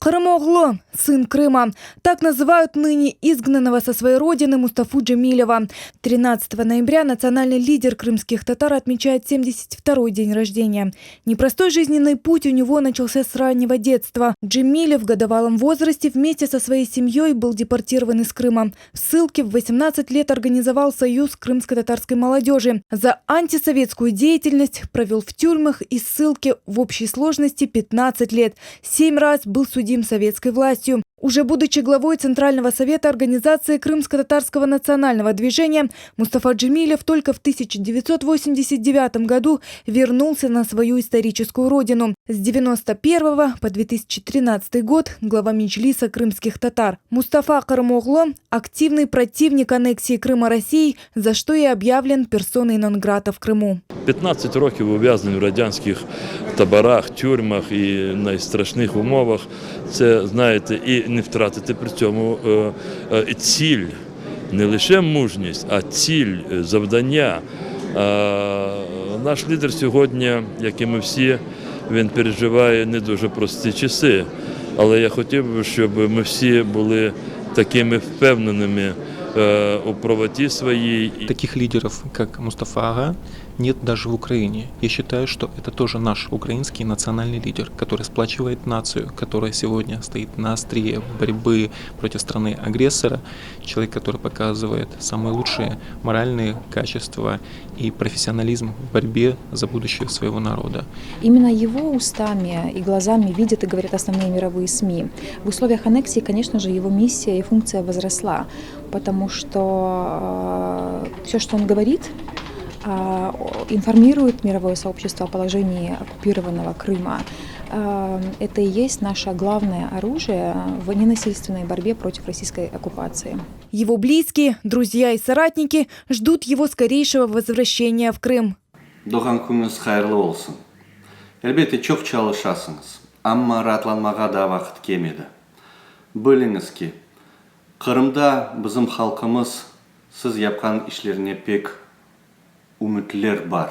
Qırımoğlu, сын Крыма. Так называют ныне изгнанного со своей родины Мустафу Джемилева. 13 ноября национальный лидер крымских татар отмечает 72-й день рождения. Непростой жизненный путь у него начался с раннего детства. Джемилев в годовалом возрасте вместе со своей семьей был депортирован из Крыма. В ссылке в 18 лет организовал Союз крымско-татарской молодежи. За антисоветскую деятельность провел в тюрьмах и ссылке в общей сложности 15 лет. Семь раз был судим советской властью. Уже будучи главой Центрального совета организации Крымско-татарского национального движения, Мустафа Джемилев только в 1989 году вернулся на свою историческую родину. С 1991 по 2013 год глава Меджлиса крымских татар. Мустафа Къырымоглу – активный противник аннексии Крыма Россией, за что и объявлен персоной нон-грата в Крыму. 15 років ув'язнень в радянських таборах, тюрмах і найстрашних умовах. Це, знаєте, і не втратити при цьому е, е, ціль, не лише мужність, а ціль, е, завдання. Наш лідер сьогодні, як і ми всі, він переживає не дуже прості часи. Але я хотів би, щоб ми всі були такими впевненими у правоті своїй. Таких лидеров, как Мустафа Ага, нет даже в Украине. Я считаю, что это тоже наш украинский национальный лидер, который сплачивает нацию, которая сегодня стоит на острие борьбы против страны-агрессора, человек, который показывает самые лучшие моральные качества и профессионализм в борьбе за будущее своего народа. Именно его устами и глазами видят и говорят основные мировые СМИ. В условиях аннексии, конечно же, его миссия и функция возросла, потому что все, что он говорит, информирует мировое сообщество о положении оккупированного Крыма. Это и есть наше главное оружие в ненасильственной борьбе против российской оккупации. Его близкие, друзья и соратники ждут его скорейшего возвращения в Крым. Doğğan künüñiz hayırlı olsun. Elbette çoq çalışasıñız, amma raatlanmağa da vaqıt kelmedi. Biliñiz ki, Qırımda bizim halqımız siz yapqan işlerine pek ümütler bar.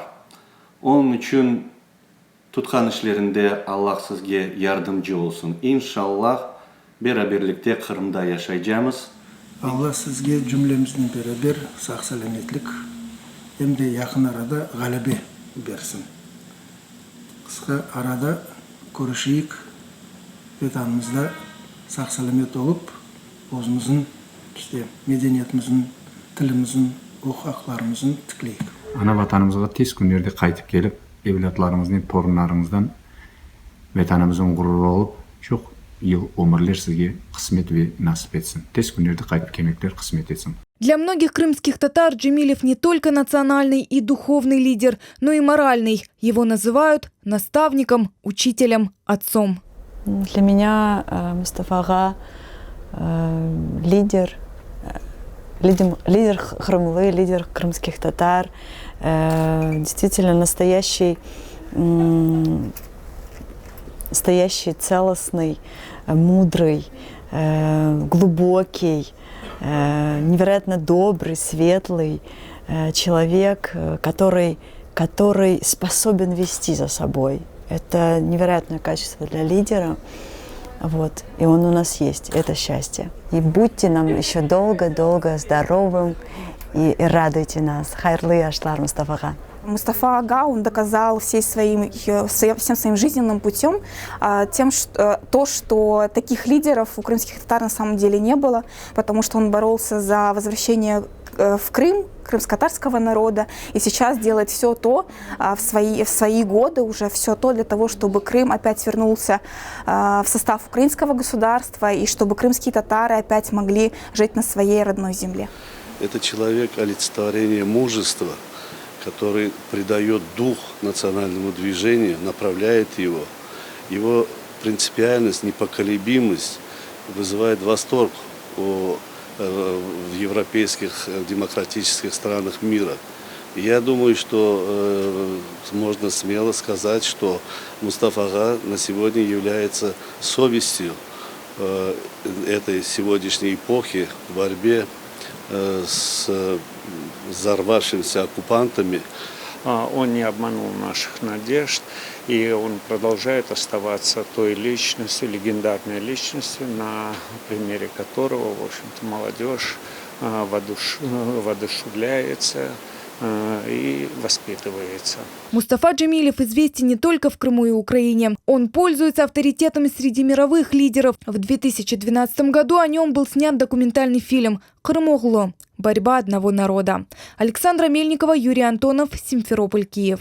Onıñ içün tutqan işlerinde Allah sizge yardımcı olsun. İnşallah beraberlikte Qırımda yaşaycaqmız. Allah sizge cümlemiznen beraber sağ-selâmetlik em de yaqın arada ğalebe bersin. Qısqa arada körüşeyik, Vetanımızda sağ-selâmet olıp, özümizniñ, işte, medeniyetimizniñ, tilimizniñ, uquq-aqlarımıznı tikleyik. Ana Vatanımızğa tez künlerde qaytıp kelip, evlâtlarıñıznen, torunlarıñızdan Vetanımıznıñ ğururı olıp, çoq yıl ömürler sizge qısmet ve nasip etsin. Tez künlerde qaytıp kelmekler qısmet etsin. Для многих крымских татар Джемилев не только национальный и духовный лидер, но и моральный. Его называют наставником, учителем, отцом. Для меня Мустафа ağa лидер, лидер, лидер qırımlı, лидер крымских татар, действительно настоящий, настоящий целостный, мудрый, глубокий, невероятно добрый, светлый человек, который способен вести за собой. Это невероятное качество для лидера. Вот. И он у нас есть. Это счастье. И будьте нам еще долго-долго здоровым и радуйте нас. Hayırlı yaşlar, Mustafa ağa. Мустафа Ага, он доказал всем своим жизненным путем тем, что, то, что таких лидеров у крымских татар на самом деле не было, потому что он боролся за возвращение в Крым крымско-татарского народа и сейчас делает все то в свои годы уже все то для того, чтобы Крым опять вернулся в состав украинского государства и чтобы крымские татары опять могли жить на своей родной земле. Это человек олицетворение мужества, который придает дух национальному движению, направляет его. Его принципиальность, непоколебимость вызывает восторг в европейских демократических странах мира. И я думаю, что можно смело сказать, что Мустафа ağa на сегодня является совестью этой сегодняшней эпохи в борьбе с взорвавшимися оккупантами. Он не обманул наших надежд. И он продолжает оставаться той личностью, легендарной личностью, на примере которого, в общем-то, молодежь воодушевляется и воспитывается. Мустафа Джемилев известен не только в Крыму и Украине. Он пользуется авторитетом среди мировых лидеров. В 2012 году о нем был снят документальный фильм «Qırım oğlu. Борьба одного народа». Александра Мельникова, Юрий Антонов, Симферополь, Киев.